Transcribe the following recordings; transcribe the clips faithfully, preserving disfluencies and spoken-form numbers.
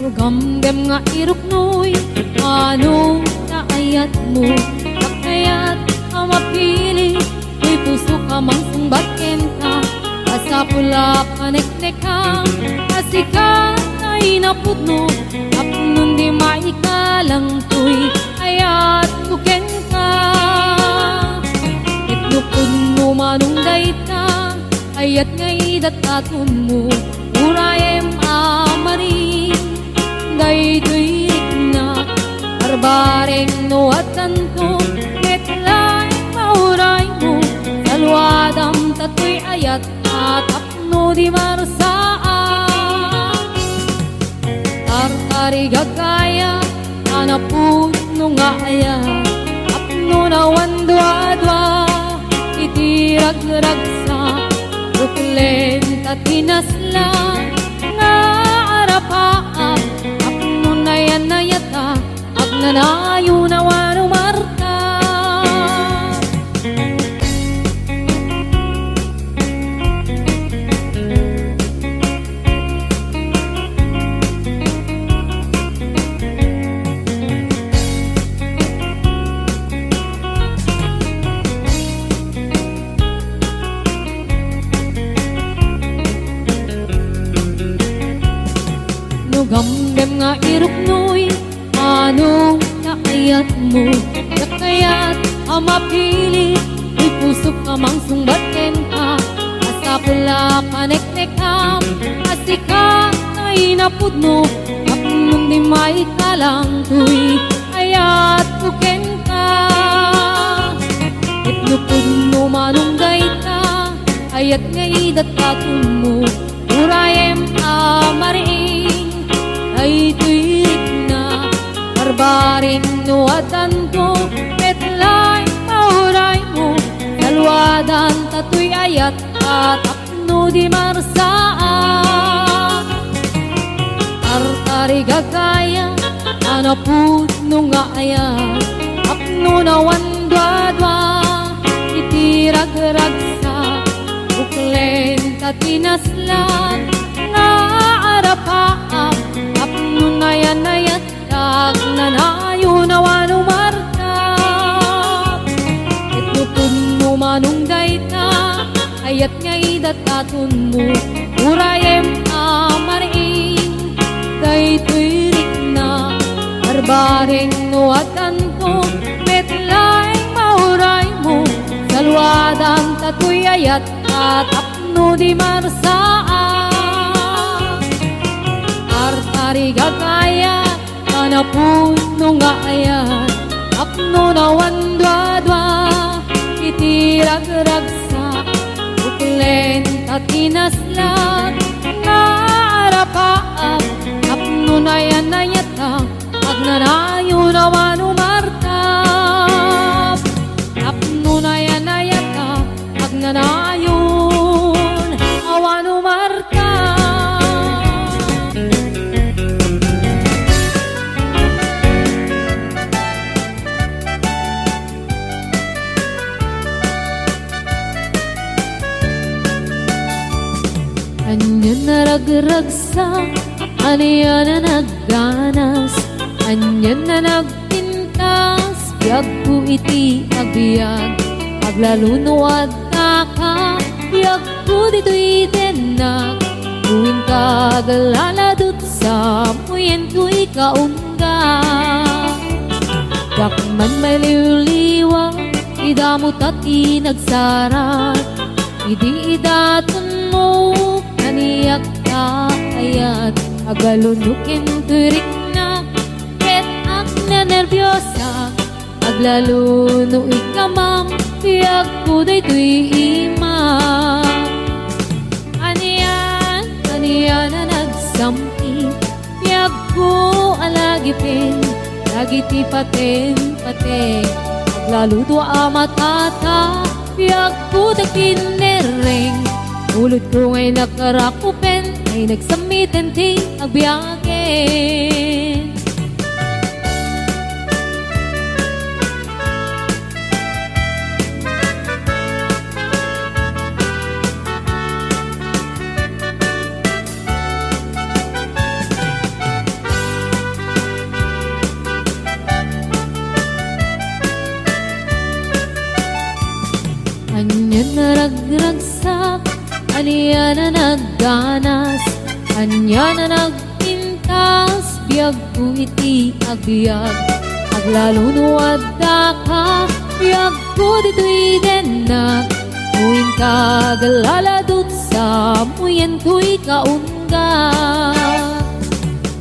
No gamgam nga iruknoy, mano ta ayatmo? Diak kayat a mapili, toy pusok a mangsungbat kenka. Masapul a paneknekam a sika ta inapudno, tapno di maikalang toy ayatko kenka. Ket no pudno manen dayta, ayat nga idatdatonmo, urayem a marin. Daytoy riknak, barbareng no addanto, met laeng mauraymo, saluadam ta toy ayat a tapno di marsaak. Tartarigagayat, a napudno nga ayat, tapno awan duadua iti ragragsak, uklen ta tinasla nga arapaak, tapno nayan-nayatak, agnanayon awan umarta. No gamgam nga iruknoy, mano ta ayatmo? Diak kayat a mapili, toy pusok a mangsungbat kenka. Masapul a paneknekam a sika ta inapudno, tapno di maikalang toy ayatko kenka. Ket no pudno manen dayta, ayat nga idatdatonmo, urayem a marin. Daytoy riknak, barbareng no addanto, met laeng mauraymo, saluadan ta toy ayat a tapno di marsaak. Tartarigagayat, a napudno nga ayat, tapno awan duadua iti ragragsak, uklen ta tinasla nga arapaak, tapno nayan-nayatak, agnanayon awan umarta. Ket no pudno manen dayta, ayat nga idatdatonmo, urayem a marin. Daytoy riknak, barbareng no addanto, met laeng mauraymo, saluadan ta toy ayat a tapno di marsaak. Tartarigagayat, a napudno nga ayat, tapno awan duadua iti ragragsak, uklen ta tinasla nga arapaak, tapno nayan-nayatak, agnanayon awan umarta. Tapno nayan-nayatak, agnanayon awan umarta. Ania a ragragsak, ania a nagganas, ania a nagpintas, biagko iti agbiag. Aglalo no addaka, biagko ditoy dennak. Uwingka aglaladut, samuyen toy kaungga. Diak man maliwliwa, idamo ta ti nagsarak. Idi idatonmo, kaniak ta ayat, aglalo no ken toy riknak, ket agnanerbiasak, aglalo no ikamam, biagko daytoy ima. Ania, ania a nagsamit, biagko a lagipen, dagiti paten-pateng, aglalo dua a matata, biagko ti kinnerreng. Ulodko nga inakarakupen, ay nagsamiten ti agbiagen. Ania a nagganas, ania a nagpintas, biagko iti agbiag. Aglalo no addaka, biagko ditoy dennak. No inka aglaladutsa, muyentoy kaunga.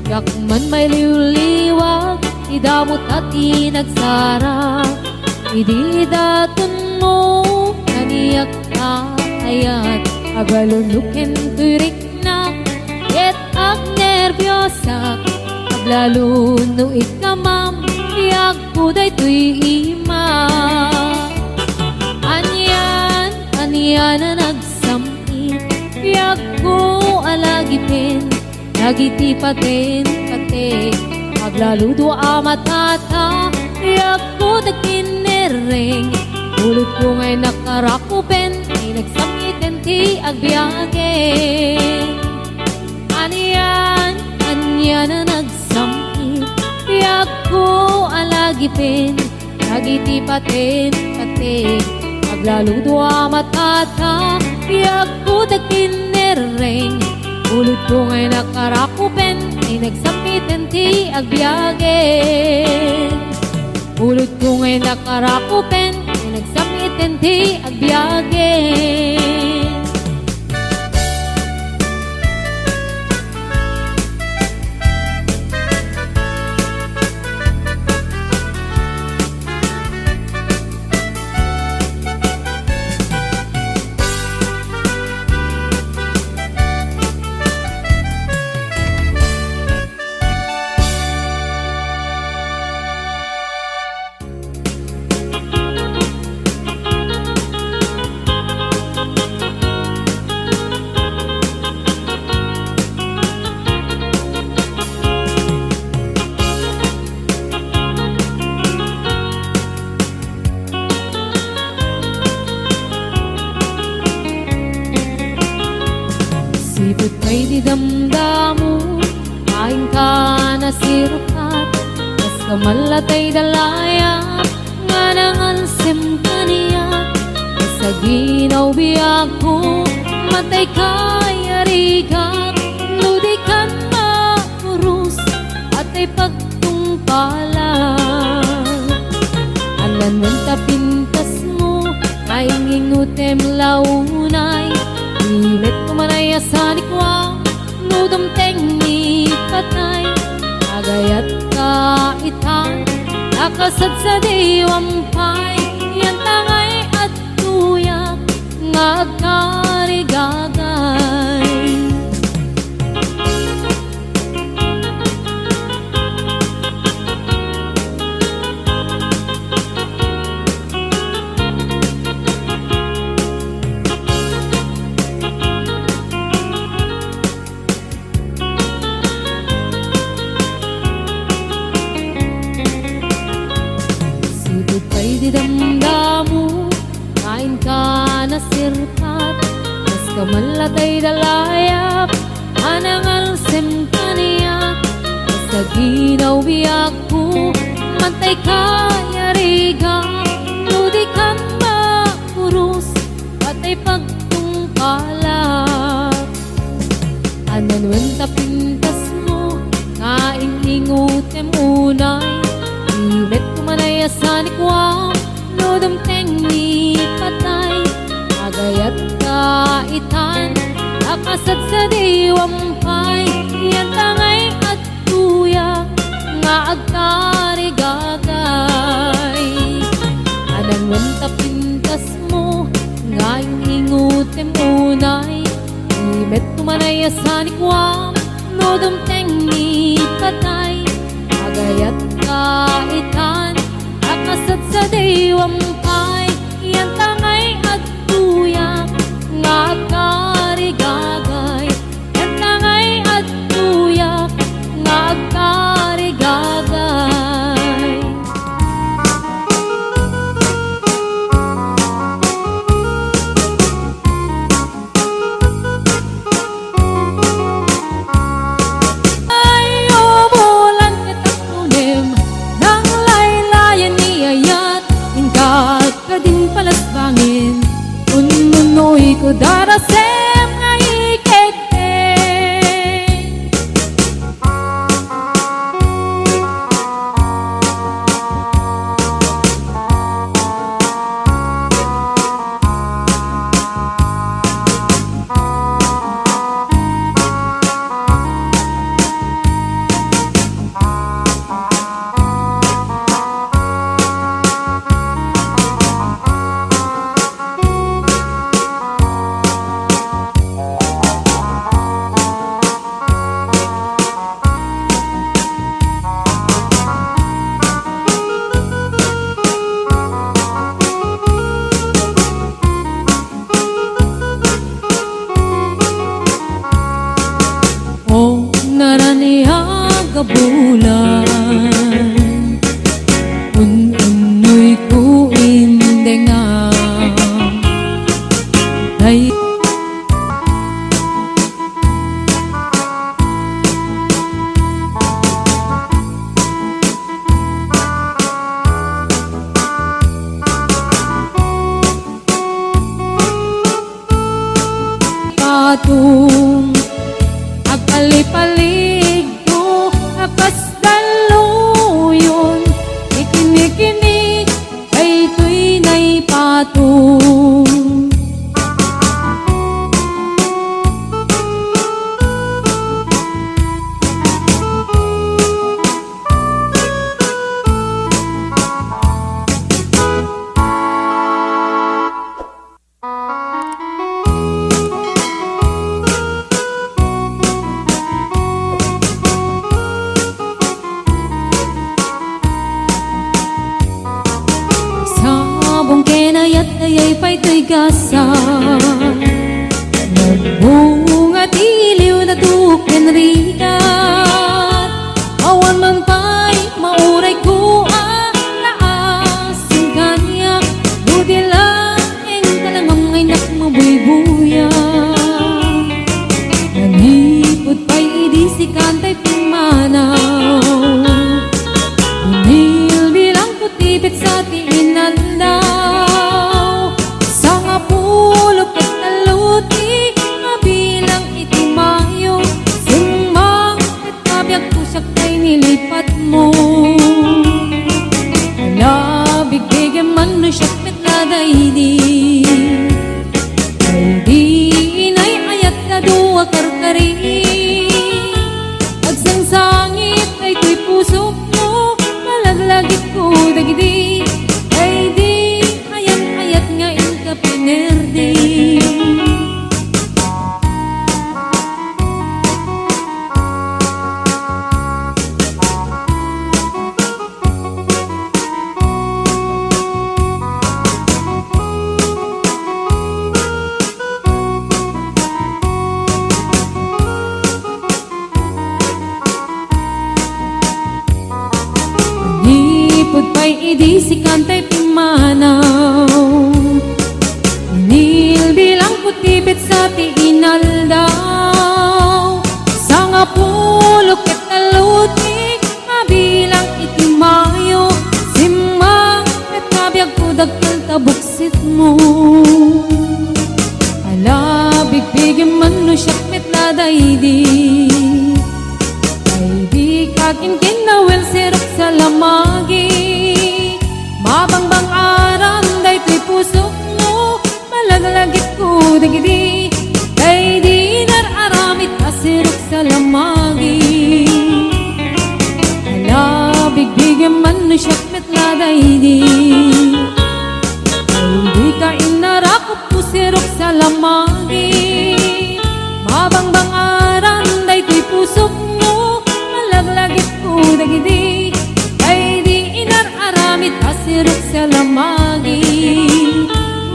Diak man mailiwliwag, ti damo ta ti nagsara. Idi datonmo, kaniak ta ayat. Aglalo no kentoy riknak, ket agnerbiosak. Aglalo no ikkamam, biagko daytoy ima. Anian, anian a nagsam-it, biagko a lagipen. Dagiti paten-patek, aglalo dua a matata, biagko dagiti nerreng. Pulotko nga innak a rakupen, ti nagsam-iten ti agbiagen. Anian, anian a nagsam-it, biagko a lagipen. Dagiti paten-patek, aglalo dua a matata, biagko dagiti nerreng. Pulotko nga innak a rakupen, ti nagsam-iten ti agbiagen. Pulotko nga innak a rakupen, ti nagsam-iten ti agbiagen. Sipud pay ti damdamo, kainka a nasirpat, kas kamallatay da layap, nga nangalsem kaniak. Kas aginaw biagko, matay kayarigak, no dikan makurus, atay pagtungpalan. Ananwen ta pintasmo, nga ing-ingutem la unay, imetko manay a sanikua, no dumteng ni patay, agayatka itan, a kasadsadiwam pay, yanta ngay adtoyak nga agkarigagay. Sipud pay ti damdamo, kainka a nasirpat, kas kamallatay da layap, a nangalsem kaniak. Kas aginaw biagko, matay kayarigak, no dikan makurus, patay pagtungpalak. Ananwen ta pintasmo, nga ing-ingutem unay, imetko manay a sanikua, no dumteng ni patay, agayatka itan, a kasadsadiwam pay, yanta ngay adtoyak nga agkarigagay. Ananwen ta pintasmo, nga ing-ingutem unay, imetko manay a sanikua, no dumteng ni patay, agayatka itan, a kasadsadiwam pay, yanta ngay adtoyak nga agkarigagay, yanta ngay adtoyak nga agkarigagay. Agabulan, un-unnoyko indenga. Ay. Patong, agpalipaligko a kas dalluyon, ikinikini, daytoy nay patong. Sabong ken ayat, dayay pay toy gasat. Nagbunga ti iliw, natukeng rigat. Awan man pay maurayko a laas ken kaniak, no di laeng talangam nga innak mabuybuya. Nanipud pay idi sikan tay pimmanaw, binilbilangko ti petsa ti inaldaw. Sangapulo ket tallo ti mabilang iti Mayo, simmang ket kabiagko siak tay nilipatmo. Ala, bigbigem man no siak met la daydi. Daydi inay ayat a dua karkari. Agsangsangit daytoy pusokmo, malaglagipko dagidi. Daydi ayan-ayat nga inka pinerdi. Manipud pay idi sikan tay pimmanaw, binilbilangko ti petsa ti inaldaw. Sangapulo ket tallo ti mabilang iti Mayo, simmang ket kabiagko dakkel ta buksitmo. Ala, bigbigem man no siak met la daydi. Daydi ka kinkinawil, sirok sa lamagi. Mabangbang-aran daytoy pusokmo, malaglagipko dagidi. Daydi inar-aramid a sirok sa lamagi. Ala, bigbigem man no siak met la daydi. Daydi ka inarakup ko sirok sa lamagi. Mabangbang-aran daytoy pusokmo, malaglagipko dagidi. Daydi inar-aramid a sirok sa lamagi.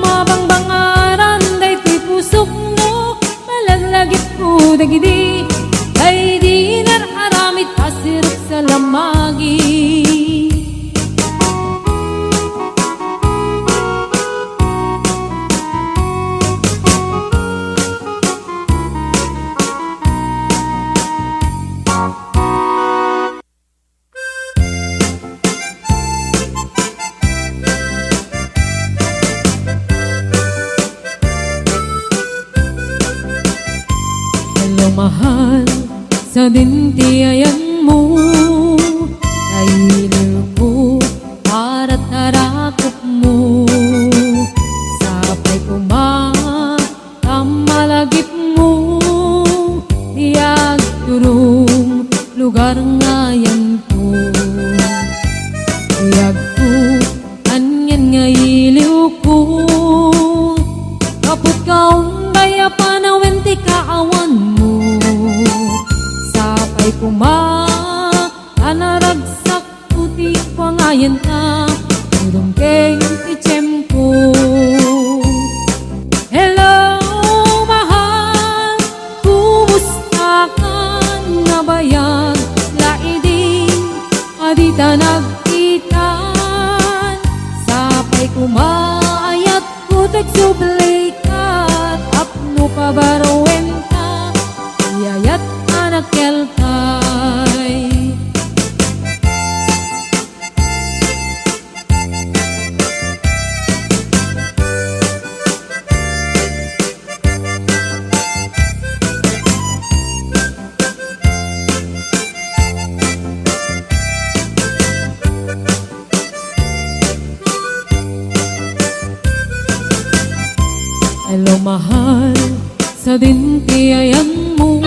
Mabangbang-aran daytoy pusokmo, malaglagipko dagidi. Daydi inar-aramid a sirok sa lamagi. Hello, mahal, sadin ti ayanmo. Nailiwko para tarakupmo. Sapay koma ta malagipmo ti agturong lugar nga ayanko. Ti agko, anian nga iliwko, kaput kaunday a panawen ti kaawanmo. Sapay koma ta naragsak Puti pangayanta, udum ken ti tiempo. Hello, mahal, kumusta ka? Nabayag Mahal, sadin ti ayanmo,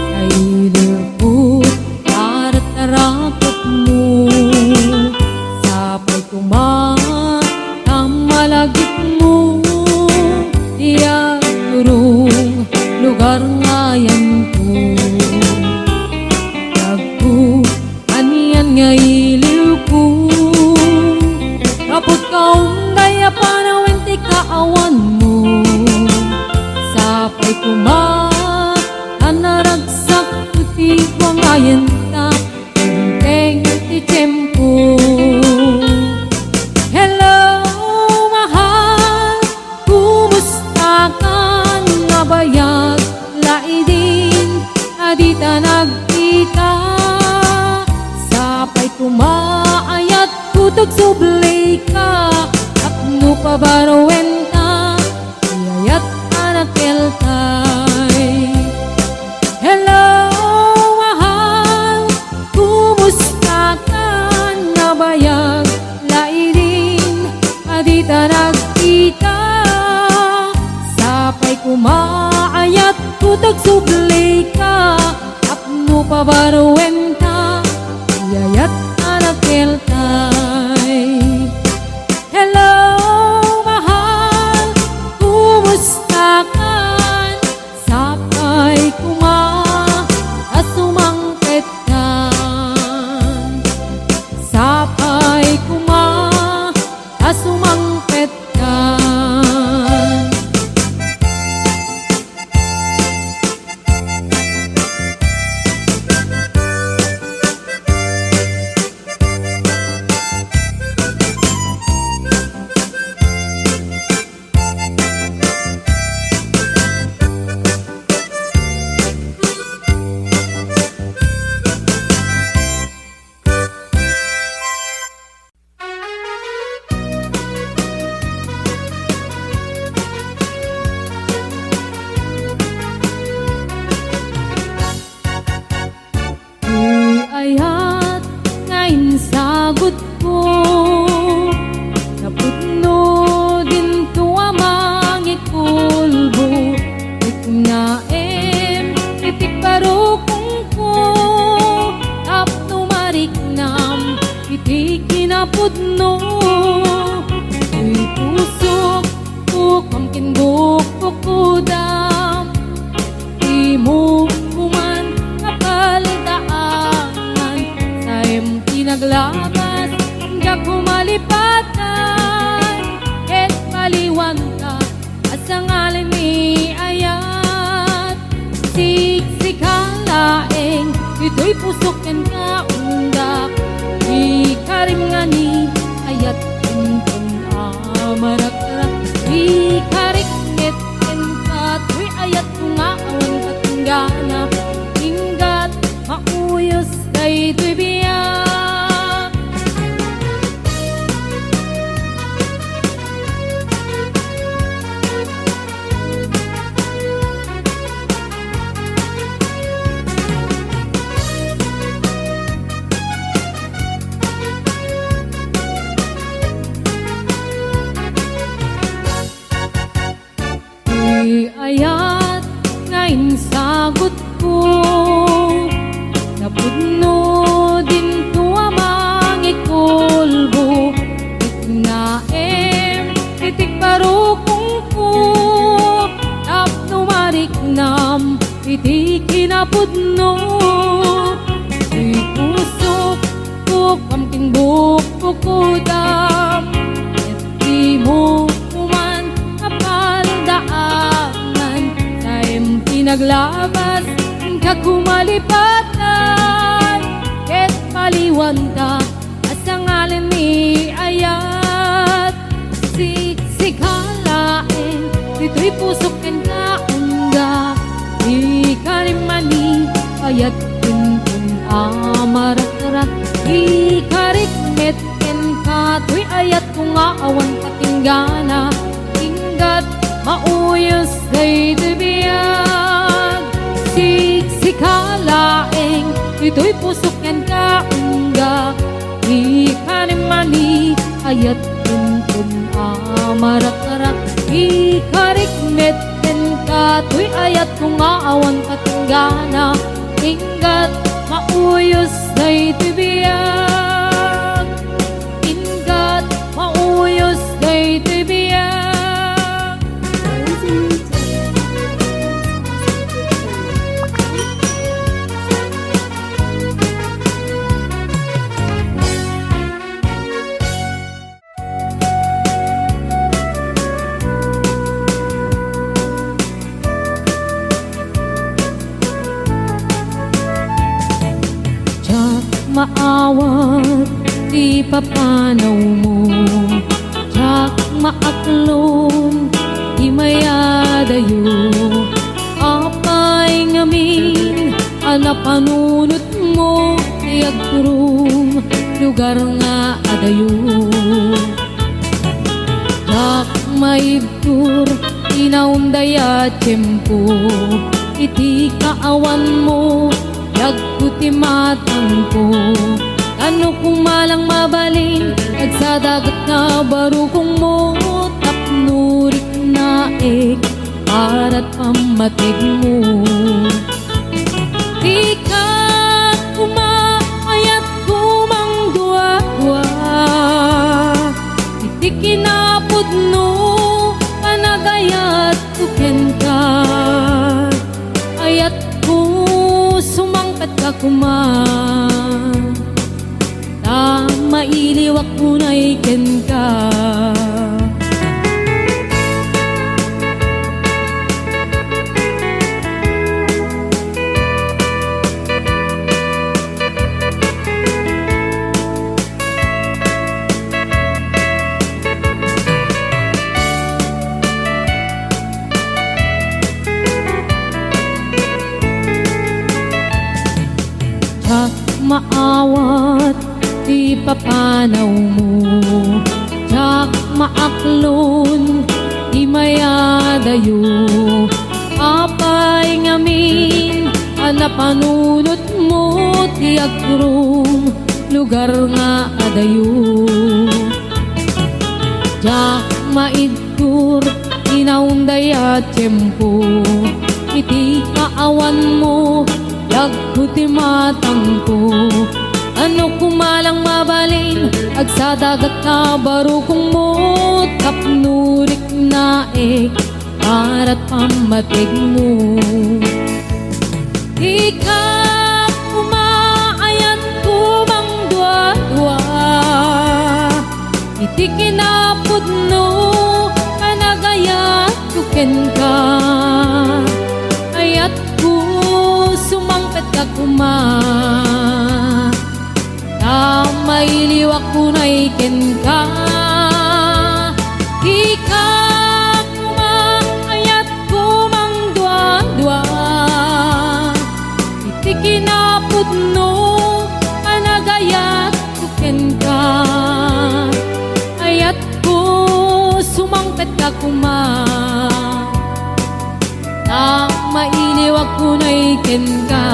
nailiwko, tarataraketmo. Sapay koma, ta malagipmo, ti agturong lugar nga ayanko. Agko, anian nga iliwko, kaput kaunday a panawen ti kaawanmo. Sapay koma, a naragsak ti buangayenta, inteng ti tiempo. Hello, mahal, kumusta ka? Nabayag laidin a dita nagkita. Sapay koma, ayatko ti agsubli ka, tapno pabaruenta ti ayat a nakeltay. Hello, mahal, kumusta ka? Nabayag laidin a dita nagkita. Sapay koma, ayatko ti agsubli ka, tapno pabaruenta ti ayat a nakeltay. Hello, mahal, kumusta ka? Sapay koma, a sumangpet ka. Sapay koma, a sumangpet ka. Ti ayat nga insagutko, napudno dinto a mangikulbo. Riknaem iti karukongko, tapno mariknam iti kinapudno. Ti pusok, ukam ken bukbukudam, ti mumkuman a paldaangan. Saem ti naglabas, diak malipatan, ket paliwanta a sangalen ni ayat. Siksika laeng, ditoy pusok kenka undak. Ikarim nga ni ayat, inton a marakrak. Ikarikmet kenka, toy ayatko nga awan katinggana. Inggat, mauyos daytoy biag. Ti ayat nga insagutko, napudno dinto a mangikulbo. Riknaem iti karukongko, tapno mariknam iti kinapudno. Ti pusok, ukam ken bukbukudam, ket ti mumkuman a paldaangan. Saem ti naglabas, inka malipatan, ket paliwanta a sangalen ni ayat. Siksika laeng, ditoy pusok kenka undak. Ikarim nga ni ayat, inton a marakrak. Ikarikmet kenka, toy ayatko nga awan katinggana. Inggat, mauyos daytoy biag. Siksika laeng, ditoy pusok kenka undak. Ikarim nga ni ayat, inton a marakrak. Ikarikmet kenka toy ayatko nga awan patinggana, inggat mauyos daytoy biag, inggat mauyos daytoy biag. Diak maawat ti papanawmo, diak maaklon ti mayadayo. Apay ngamin a napanunotmo ti agturong lugar nga adayo? Diak maibtur ti naunday a tiempo, iti kaawanmo, yagko ti matangko. Tano koma lang mabalin, agsadagat nga barukongmo, tapno riknaek, arat pammategmo. Dika koma ayatko mangduadua, iti kinapudno, panagayatko kenka. Ayatko, sumangpetka koma, ta mailiwak unay kenka. Diak maawat ti papanawmo, diak maaklon ti mayadayo. Apay ngamin a napanunotmo ti agturong lugar nga adayo? Diak maibtur ti naunday a tiempo, iti kaawanmo, yagko ti matangko. Tano koma lang mabalin, agsadagat nga barukongmo, tapno riknaek, arat pammategmo. Dika koma ayatko mangduadua, iti kinapudno, panagayatko kenka. Ayatko, sumangpetka koma, ta mailiwak unay kenka. Dika koma ayatko mangduadua, iti kinapudno, panagayatko kenka. Ayatko, sumangpetka koma, ta mailiwak unay kenka.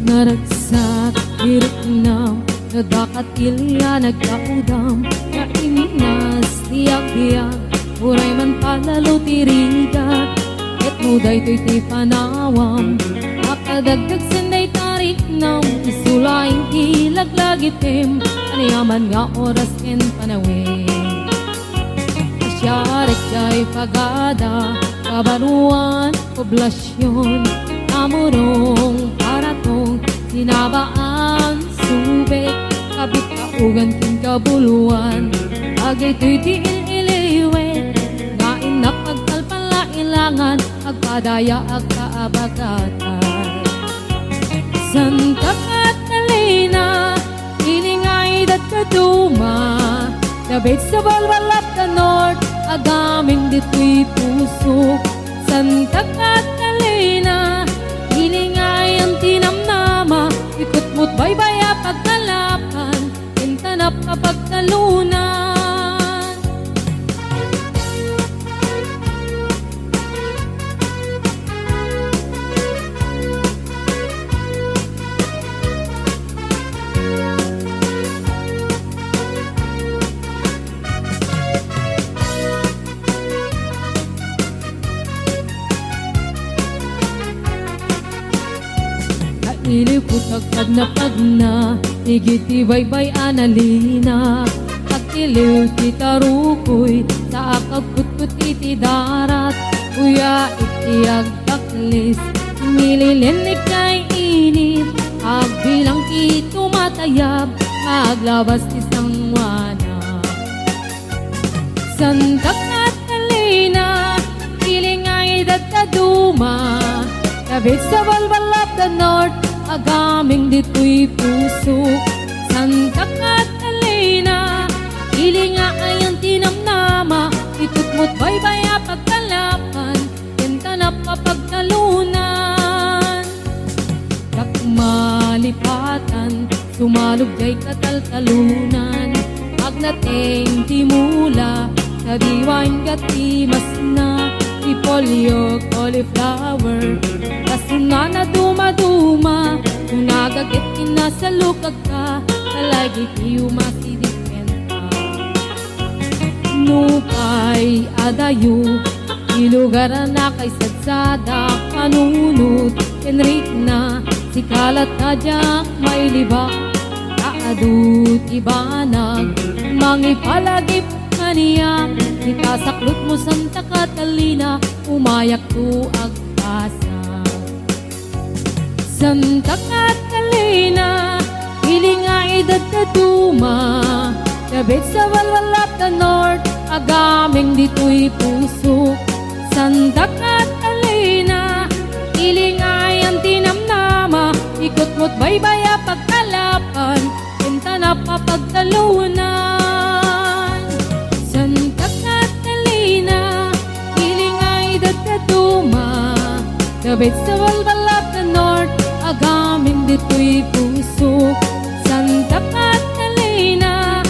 Naragsak ti riknam, nadakatil nga nagkaudam, naimnas ti agbiag, uray man palalo ti rigat, ket no daytoy ti panawam, makadagdag sen dayta riknam, isu laeng ti laglagitem, aniaman nga oras ken panawen. Siarek jay pagada, kabaruan, poblasion, Amurong, Paratong, Sinabaan, Subic, Kabit, Kaugan, ken Kabuluan. Dagitoy ti il-iliwet, nga innak agtalpalailangan, agpadaya, agkaabagatan. Santa Catalina, Ilingay, Daduma, the vegetable well of the north, agamin ditoy pusok. Santa Catalina, Ilingay, Antinamnama, Ikutmut, Baybay, Iliw ko ti agpagna-pagna, igid ti baybay a nalina. Agtiliw ti tarukoy, saak agkutkot iti darat. Uya iti agdaklis, nililinnig ti init. Agbilang ti tumatayab, aglabas ti sanguana. Santa Catalina, ili nga idadda duma, the best of all, all of the north, agameng ditoy puso. Santa Catalina, ili nga ayan ti namnama, ikutmot baybay a pagkalapan, ken ta napapagtalunan. Dak malipatan, sumalog jay kataltalunan. Agnateng ti mula, sadiwa ingga ti masna. Repolyo, cauliflower, kasunana dumaduma. Kunagaget inasalukagka, talay gitiyo masidikenta. Nupay adayo, ti lugar a nakaisadsada, panunot ken rikna, sika latta diak mailiba. Ta adu ti banag, mangipalagip kaniak, ita saklotmo Santa Catalina, umayakto agbasag. Santa Catalina, ili nga idadda duma, the best of all, all of the north, agameng ditoy puso. Santa Catalina, ili nga ayan ti namnama, ikutmot baybay a pagkalapan, ken ta napapagtalunan. Santa Catalina, ili nga idadda duma, the best of all, all of the north, agameng ditoy puso. Santa Catalina,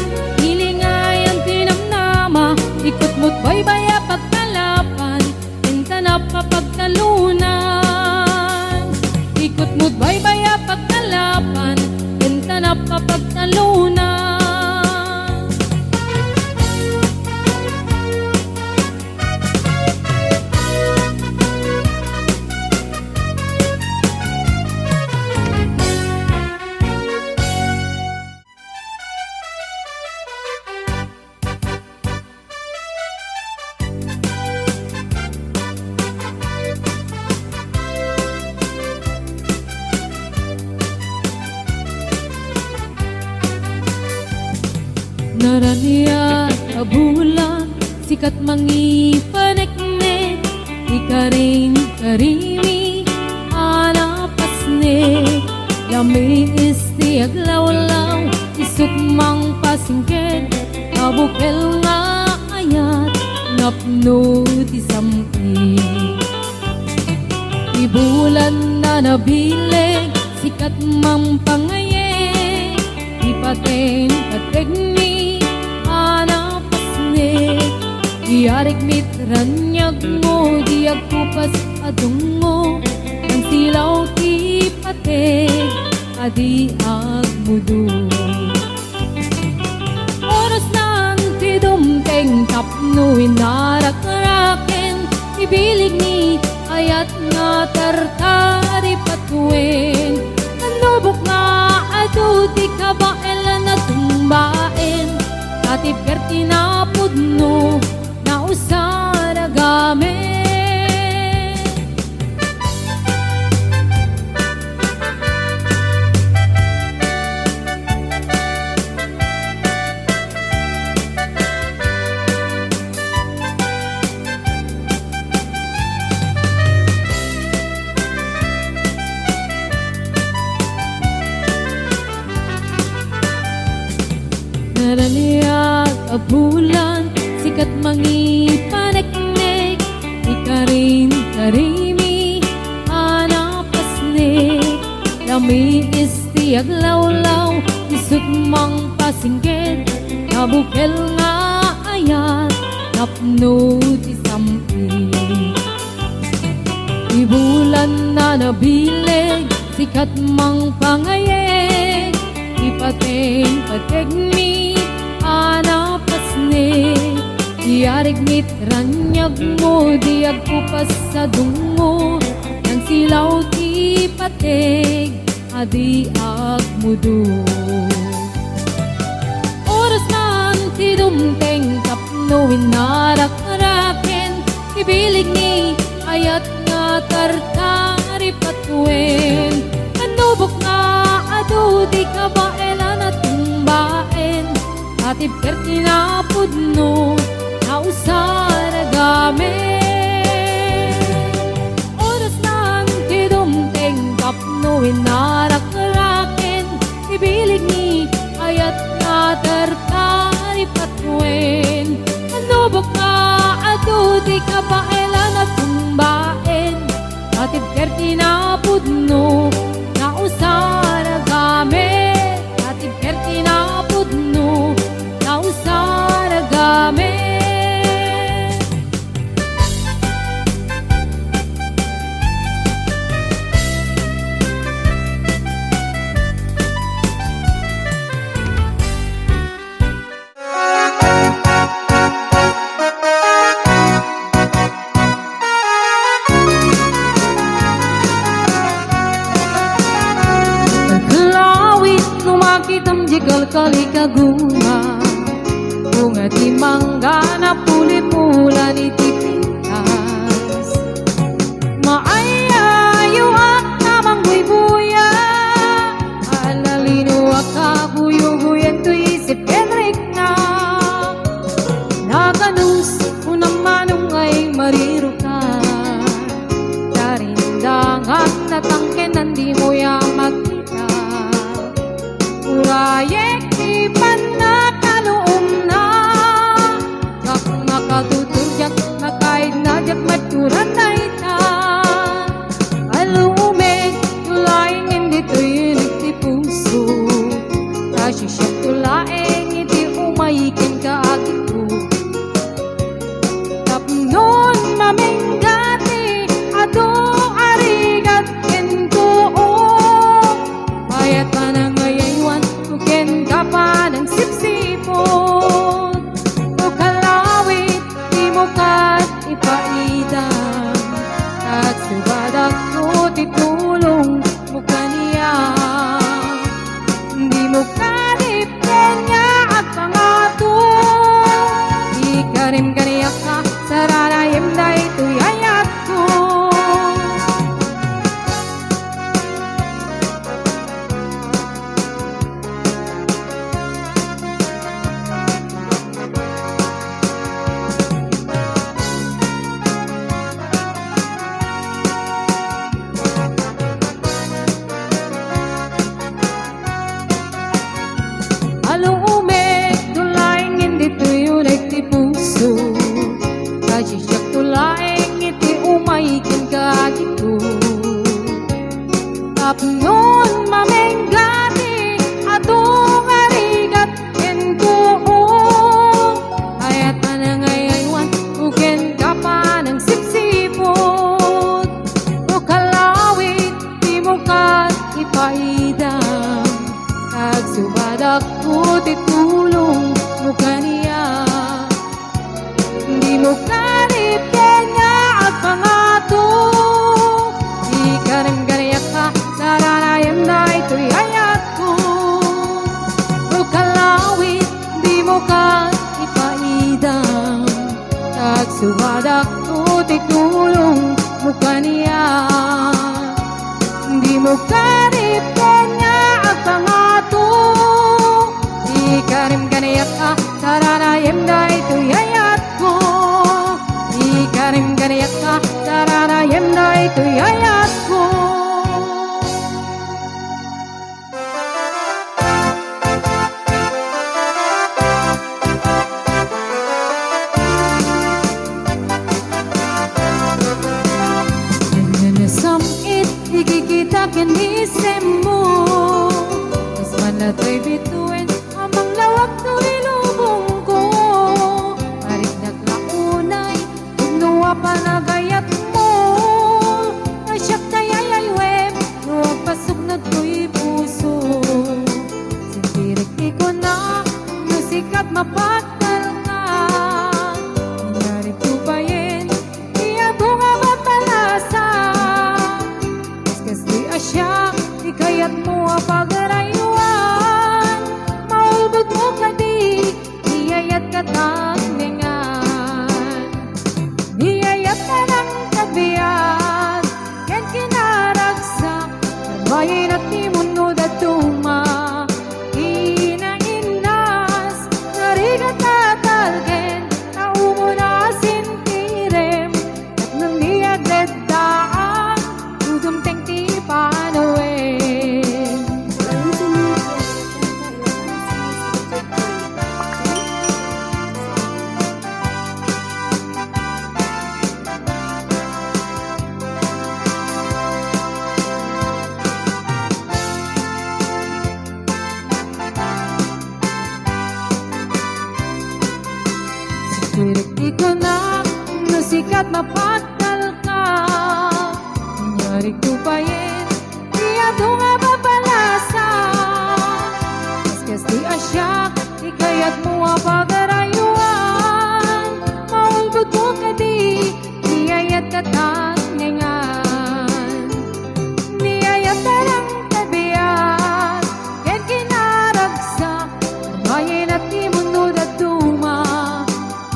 ili nga ayan ti namnama, ikutmot baybay a pagkalapan, ken ta napapagtalunan. Ikutmot baybay a pagkalapan, ken ta napapagtalunan. Naraniag a bulan, sikat mangipaneknek, ikarin-karimi a napasnek. Lamiis ti aglawlaw, isut' mangpasingked, a bukel nga ayat, napno ti sampi. Ti bulan a nabileg, sikat mangpangayeg, ti paten pategmi a napasnek. Ti arigmi ti raniagmo, di agkupas a dungngo, nangsilaw ti pateg a di agmudo. Orasnan ti dumteng tapno inarakraken ti bileg ni ayat nga tartari patuen. Nannubok nga adu ti kabaelan a tumbaen, tatibker ti napudno, nausar a gamek. Naraniag a bulan, sikat mangipaneknek, ikarin-karimi a napasnek. Lamiis ti aglawlaw, isut' mangpasingked, a bukel nga ayat, napno ti sampi. Ti bulan a nabileg, sikat mangpangayeg, ti paten pategmi a napasnek. Ti arigmi ti raniagmo, di agkupas a dungngo, nangsilaw ti pateg a di agmudo. Orasnan ti dumteng tapno innarak-raken ti bilig ni ayat nga tartaripatuen. Nannubok nga adu ti kabaelan a tumbaen, a tibker ti napudno, nausar a gamin. Orasnan ti dumteng tapno innarak-raken ti bilig ni ayat nga tartaripatuen. Nannubok nga adu ti kabaelan a tumbaen, a tibker ti napudno, nausar a gamin. A tibker ti napudno, nausar a gamin. Kalawit no makitam di kalkali kaguma, bunga ti mangga na puli-pulan iti pintas. Maay-ayoak a mangguyguya, alalinoak a guyoguyan toy isip ken rikna. Naganus, unam manong ay mariruka. Tarindangan na tangken nandimo ya makita. Urayek ti pannakaluomna. Diak makatutur, diak makaigna, diak madturan dayta. Alumek, tulaengen ditoy inik ti puso. Ta siak tulaeng iti umay kenka, agikko. Tapnon mamengga ti adu a rigat ken tuo. Mayat panangayaywan, ken ka panangsipsiput. O kalawit, dimo kad ipaidam. Agsubadak no ti tulongmo kaniak. Dimo kad ipaidam nga agpangato. Ikarim kaniak a saranaem daytoy ayatko. Alumek, tulaengen ditoy uray ti puso. Kasisiak tulaeng iti umay kenka, agikko. Tapnon mamengga ti adu nga rigat ken tuo. Mayat panangayaywan, ken ka panangsipsiput. O kalawit, dimo kad ipaidam. Agsubadak no ti tulongmo kaniak. Dimo kad ipaidam nga agpangato. Ikarim kaniak a saranaem daytoy ayatko. O kalawit, dimo kad ipaidam. Agsubadak no ti tulongmo kaniak. Dimo kad ipaidam nga agpangato. Ikarim kaniak a saranaem daytoy ayatko. Ikarim kaniak a saranaem daytoy ayatko. Nanasamit ti kikita ken isemmo. Kas man natay bituen a manglawag toy lubongko. Pariknak la unay Pudno a panagayatmo, a siak ti ay-aywem no agpasuknad toy puso. Sintirik ti kuna no sika mapagtalka. Inarip ko bayen ti adu nga matalasa. Kas kastoy a siak ti kayatmo Kanang kabiag, ken kinaragsak, bayen a ti mundo dadduma. Inainnas, narigat a talgen, ta umuna sintirem, tapno di agdeddaang, dudumteng ti panawen. Sirek ti kunak, no sika ti mapagtalka. Inyarek ti payen, ti adu nga babalasa. Kaskas ti asiak, ti kayatmo a pagarayuan. Maulbodmo kadi, ti ayat ket agnaingan. Ni ayat a nangtabiag, ken kinaragsak, bayen a ti mundo dadduma.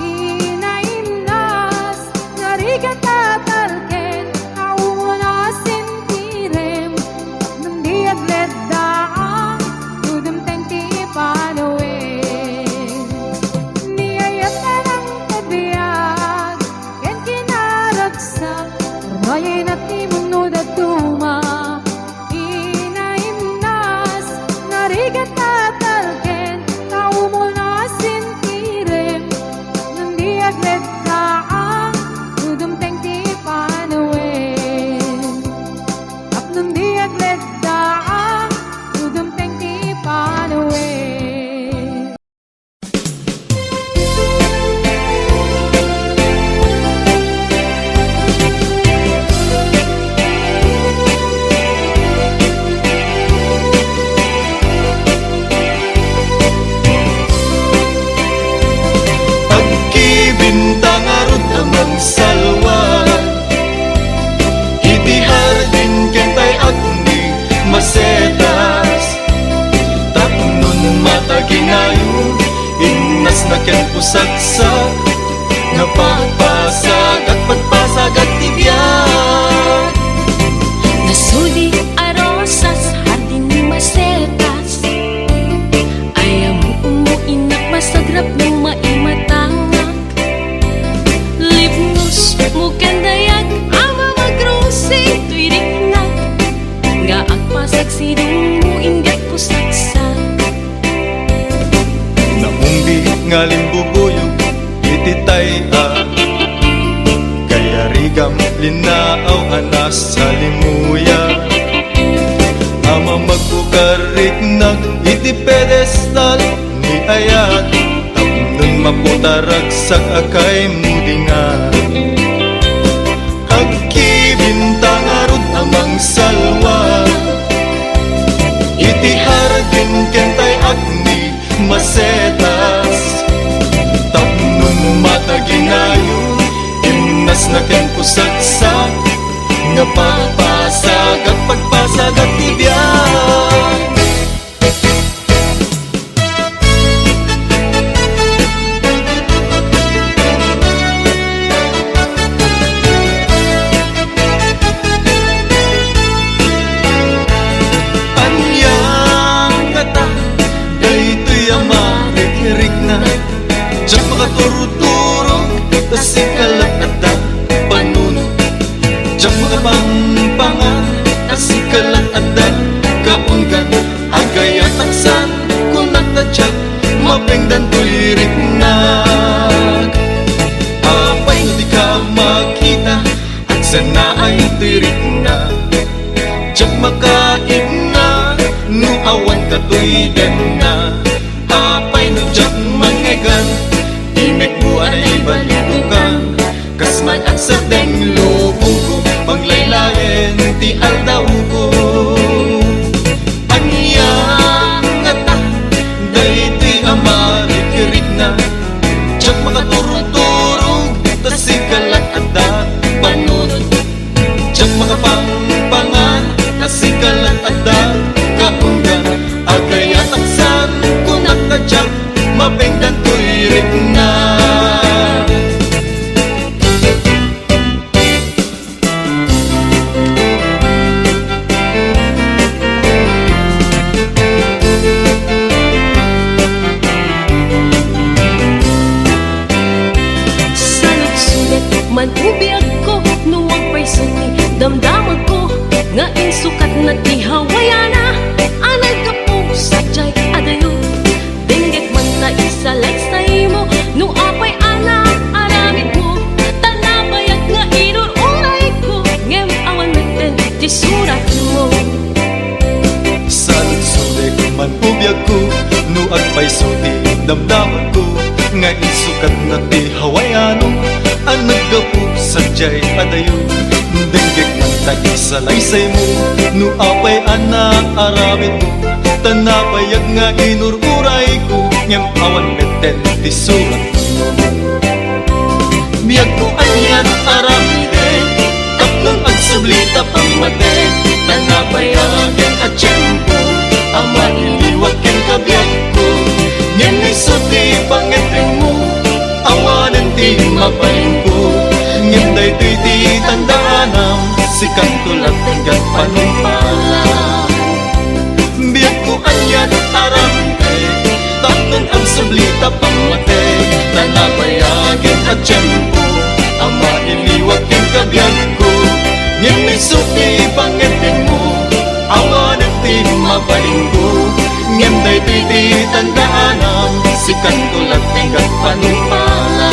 Inainnas, narigat a talgen, ta umuna sintirem, tapno di agdeddaang, dudumteng ti panawen. Ni ayat a nangtabiag, ken kinaragsak, bayen a ti mundo dadduma. Inainnas, narigat a talgen, ta umuna sintirem, tapno di agdeddaang, dudumteng ti panawen. Tapno di agdeddaang, dudumteng ti panawen. Agkibinta ngarud a mangsalwa iti hardin ken tay agni masetas. Tapnon mataginayo, innasna ken pusaksak, nga pagpasagak, pagpasagak ti biag. Nasudi a rosas, hardin ni masetas. Ay, ammo, ummo, innak, masagrap no maimatangak. Libnos mo ken dayag a mamagrosing toy riknak, nga agpasagsidong mo inggad pusaksak. Naumbi nga limbubuyog iti tay-a, kayarigam linnaaw a nasalimuya. A mamagbukariknak iti pedestal ni ayat, tapnon maputaragsak a kaymudingan. Agkibinta ngarud a mangsalwa iti hardin ken tay agni masetas. Tapnon mataginayo, innasna ken pusaksak, nga pagpasagak, pagpasagak ti biag. Ania ngata daytoy a marikriknak? Diak makaturturog ta sika la adda panunot. Diak makapangpangan ta sika la adda kaunggan. Agayatak san, kunak ta diak mapengdan toy riknak. Apay no dika makita, agsanaay toy riknak. Diak makaipna no awan katoy denna. Apay no diak mangngegan, imekmo a naibalidokan. Kas man agsardeng lubongko, panglaylayen ti aldawko. Ania ngata daytoy a marikriknak? Diak makaturturog ta sika la adda panunot. Diak makapangpangan ta sika la adda kaunggan. Agayatak san, kunak ta diak mapengdan toy riknak. Biagko, no agpayso ti damdamagko, nga insukatna ti hawayanna a naggapu sadiay a dayo. Denggek man ta isalaysaymo, no apay a naaramidmo, ta nabayag nga inur-urayko, ngem awan metten ti suratmo. Saludsodek man, o biagko, no agpayso ti damdamagko, nga insukatna ti hawayanna a naggapu sadiay a dayo. Denggek man ta isalaysaymo, no apay a naaramidmo, ta nabayag nga inur-urayko, ngem awan metten ti suratmo. Biagko, aniat aramidek, tapno agsubli ta pammatek, ta nabayagen a tiempo a mailiwak kenka, biagko. Ngem isu ti pangngepenmo, awanen ti mabalinko. Ngem daytoy ti tandaanam, sikanto laeng ti agpanumpala. Biagko, aniat aramidek, tapno agsubli ta pammatek, ta nabayagen a tiempo a mailiwak kenka, biagko. Ngem isu ti pangngepenmo, awanen ti mabalinko. Ngem daytoy ti tandaanam, sikanto laeng ti agpanumpala.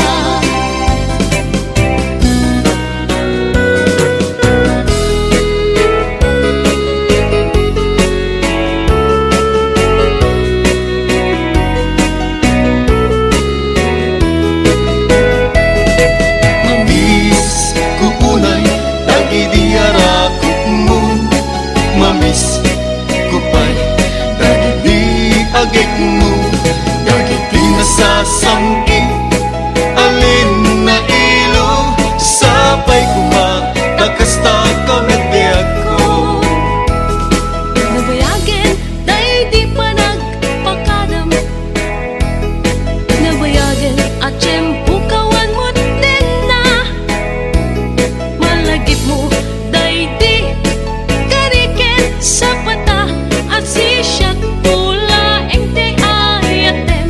Mamisko unay dagidi arakupmo, mamisko pay dagidi agekmo, dagiti nasasam-it a linnailo, sapay koma ta kasta ka met, biagko. Nabayagen daydi panagpakadam, nabayagen a tiempo ka awan met denna. Malagipmo daydi kadi ken sapata a siak laeng ti ayatem.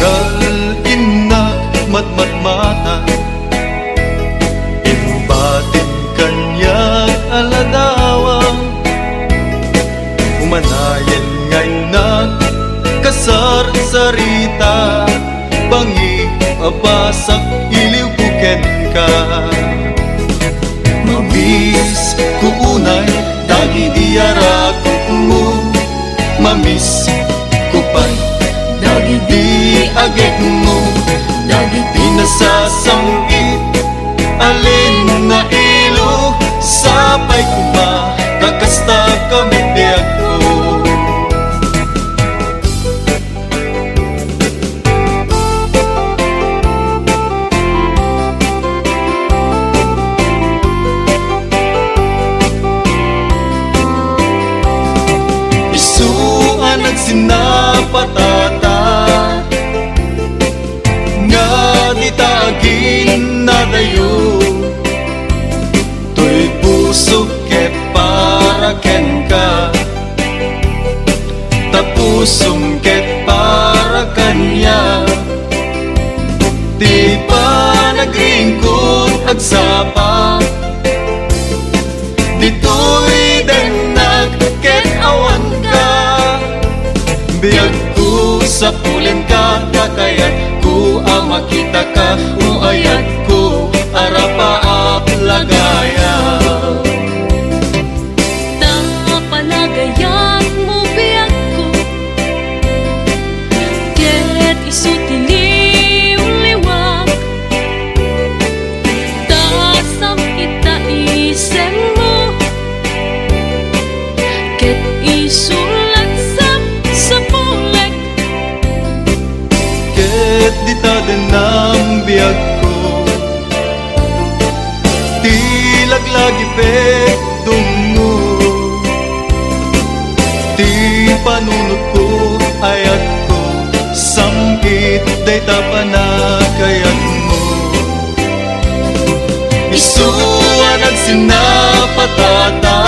Gal-innak matmatmata, imbatin kaniak a ladawa. Umanayen nga innak kasarsarita, pangipabasak iliwko kenka. Mamisko unay dagidi arakupmo, mamisko pay dagidi agekmo, dagiti nasasam-it a linnailo, sapay koma ta kasta ka met, biagko. Isu a nagsinnapatata, nga dita aginnadayo, toy pusok ket para kenka, ta pusom ket para kaniak. Ti panagriingko agsapa, ditoy dennak ket awanka. Biagko, sapulenka, ta kayatko a makitaka, o ayatko a rapaap lagaya. Ta panagayatmo, biagko, ket isu ti liwliwak, ta sam-it ta isemmo, ket isu laeng sapsapulek. Ket dita dennam, biagko, ti laglagipek dummo, ti panunotko, ayatko, sam-it dayta panagayatmo. Isu a nagsinnapatata,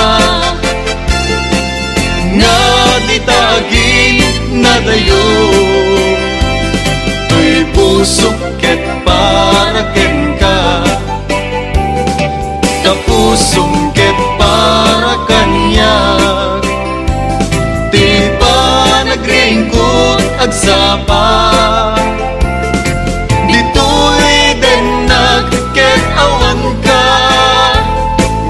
nga dita aginnadayo, toy pusok ket para kenka, ta pusom ket para kaniak. Ti panagringgot agsapa, ditoy dennak ket awanka.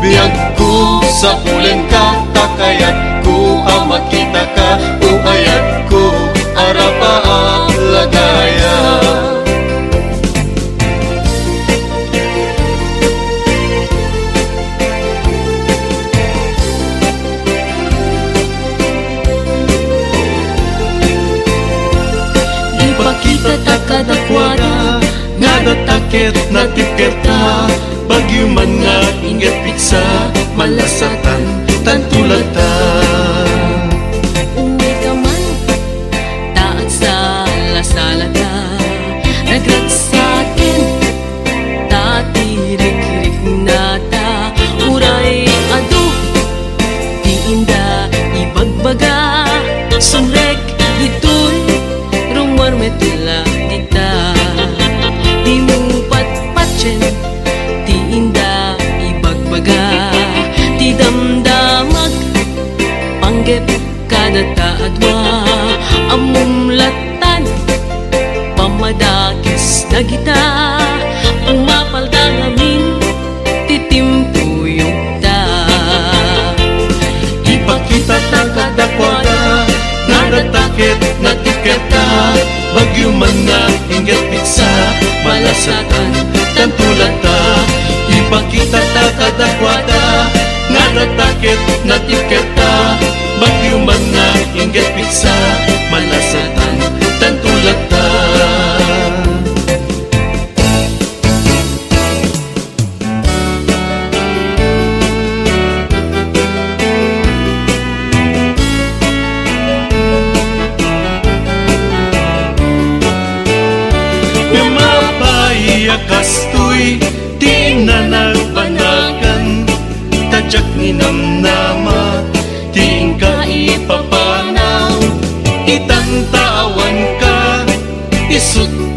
Biagko, sapulenka, ta kayatko a makitaka, o ayatko, arapaap lagaya. Ipakitata kadakuada nga adda ta ket natipkerta, bagyo man nga inggit pigsa, malasatan tanto latta. Umay ka man ta agsalasalata, nagragsaken ta ti rikriknata, uray adu ti inda ibagbaga, sumrek ditoy, rummuar met la dita. Dimo patpatien ti inda ibagbaga, ti damdamag panggep kadata a dua. Ammom lattan, pammadakes dagita, pumapalda ngamin ti timpuyogta. Ipakitata kadakuada nga adda ta ket natipkerta, bagyo man nga inggit pigsa, malasatan tanto latta. Ipakitata kadakuada nga adda ta ket natipkerta, bagyo man nga inggit pigsa, malasatan tanto latta. Ngem apay a kastoy ti inna nagbanagan, ta diak ninamnama ti inka ipapanaw. Itan ta awanka, isut'